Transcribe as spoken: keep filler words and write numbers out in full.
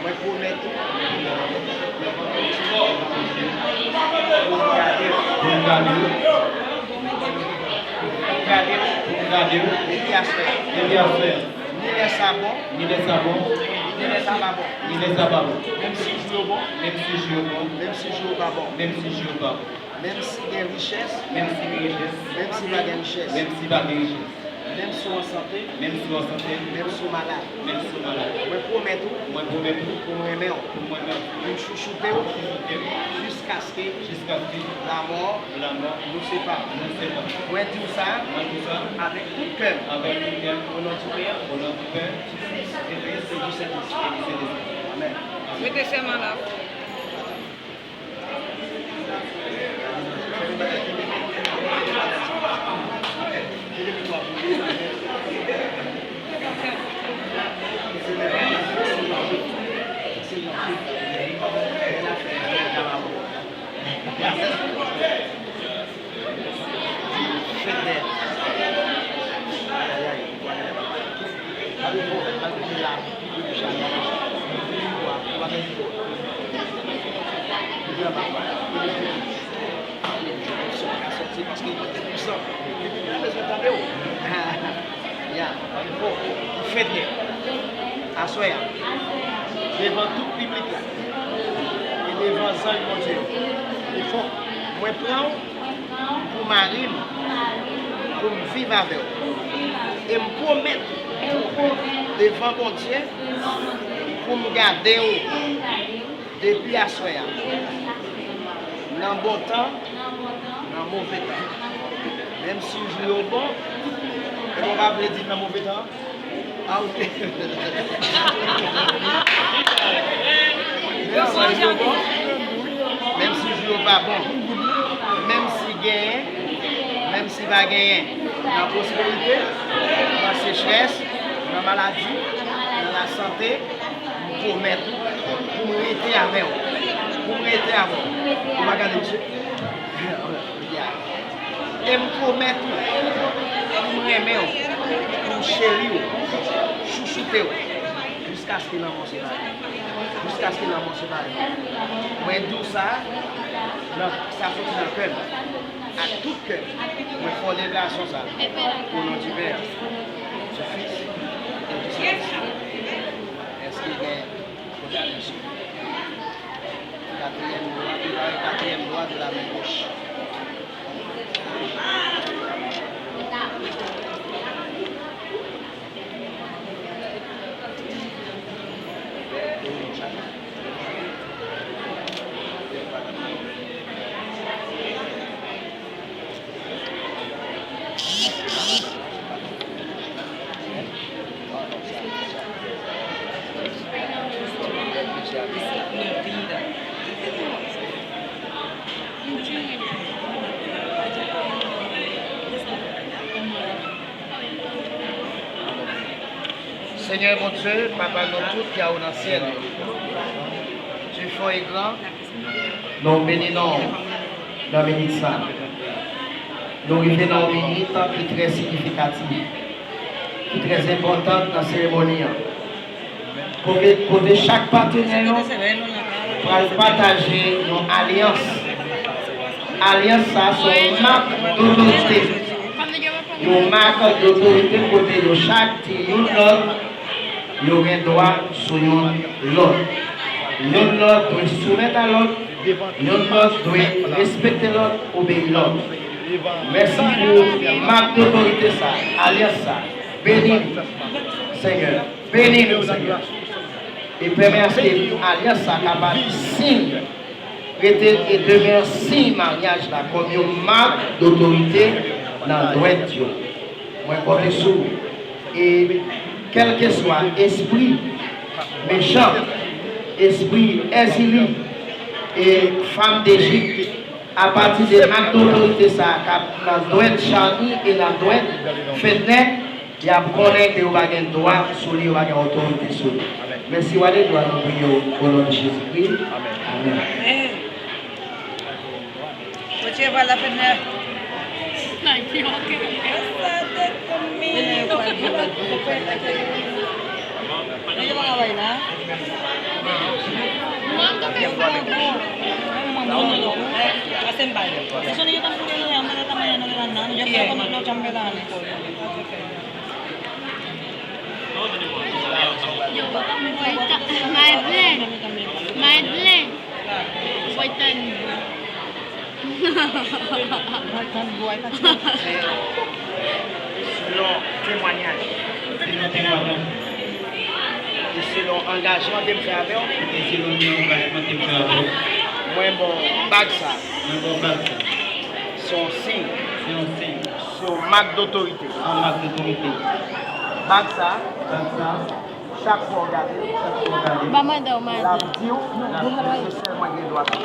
Mwen pwomèt ou, pou m gade w. Pou m gade w. Pou m gade w. Pou m gade w. Depi aswè. Depi aswè. Ni lè sa bon. Ni lè sa bon. Ni lè sa pa bon. Ni lè sa pa bon. Menm si jou yo bon. Menm si jou yo bon. Menm si jou yo pa bon. Menm si jou yo pa bon. Menm si gen richès. Menm si gen richès. Menm si pa gen richès. Menm si pa gen richès. Menm si w an sante. Menm si w an sante. Menm si w malad. Menm si w malad. Mwen pwomèt ou. Mwen pwomèt ou. Pou m renmen w. Pou m renmen w. Pou m chouchoute w. Pou m chouchoute w. Jiskaske. Jiskaske. Lamò. Lamò. Nou separe. Nou separe. Mwen di w sa. Mwen di w sa. Avèk tout kè m. Avèk tout kè m. O non di Pè. O non di Pè. Di Fis. Di Fis. E di Sentespri. E di Sentespri. Amèn. Amèn. Mete sèman la. Fèt nèt. Aswè a, devan tout piblik la e devan zanj Bondye yo, mwen pran w pou mari m, pou m viv avè w. E m pwomèt ou devan Bondye pou m gade w depi aswè a, nan bon tan, nan move tan. Menm si jou yo bon, e bon, pa vle di nan move tan. Ah, ok. Menm si jou yo bon, menm si jou yo pa bon, menm si genyen, menm si pa genyen, nan pwosperite, nan sechrès, nan maladi, nan lasante, m pwomèt ou pou m rete avè w. Pou m rete avè w. Ou pa gade misye? Ya. E m pwomèt ou pou m renmen w, pou m cheri w, chouchoute w, jiskaske lanmò separe nou. Jiskaske lanmò separe nou. Mwen di w sa, nan, sa soti nan kè m. Ak tout kè m, mwen fè w deklarasyon sa a. O non di Pè, di Fis, e di Sentespri. Èske gen kote a misye? Katriyèm dwa, prepare katriyèm dwa de la men goch. Senyè Bondye, Papa nou tout ki a ou nan syèl, Dieu fort et grand, nou beni non w nan minit sa. Nou rive nan yon minit ki trè siyifikatif, ki trè enpòtan nan seremoni an. Kote, kote chak patenè yo pral pataje yon alyans. Alyans sa se yon mak dotorite. Yon mak dotorite kote yo chak di youn lòt yo gen dwa sou youn lòt. Youn lòt dwe soumèt a lòt, youn lòt dwe respekte lòt, obeyi lòt. Mèsi pou mak dotorite sa, alyans sa. Beni m, Senyè. Beni nou, Senyè. E pèmèt ke alyans sa kapab siy, rete e demè siy maryaj la kòm yon mak dotorite nan dwèt yo. Mwen konte sou ou. E kèlkeswa espri mechan, espri Èzili e fanm Dejip, apati de mak dotorite sa a k ap nan dwèt Charny e nan dwèt Fednè, y ap konnen ke yo pa gen dwa sou li, yo pa gen otorite sou li. Men si w ale dwa, nou priye w o non de Jezikri. Amèn. Oye, va la Fednè. Ay, ki ok. Esa de konmigo. Mira, mira, mira. Yo pran gwo. Mwen, mwen, mwen, mwen, mwen. Pase m bay. Si sono yo tan pule lo ya, mwen, tan mwen, mwen, mwen, mwen, yo pran konn lo chanm la. Yo, Madeleine. Madeleine. Wait on. Selon temwanyaj. Selon temwanyaj. E selon angajman ke m fè avè w. E selon angajman ke m fè avè w. Mwen ba w bag sa. Mwen ba w bag sa. Se yon siy. Se yon siy. Se yon mak dotorite. Se yon mak dotorite. Bag sa. Bag sa. Chak fwa w gade l, chak fwa w gade l, l ap di w, se sèl mwen gen dwa fè.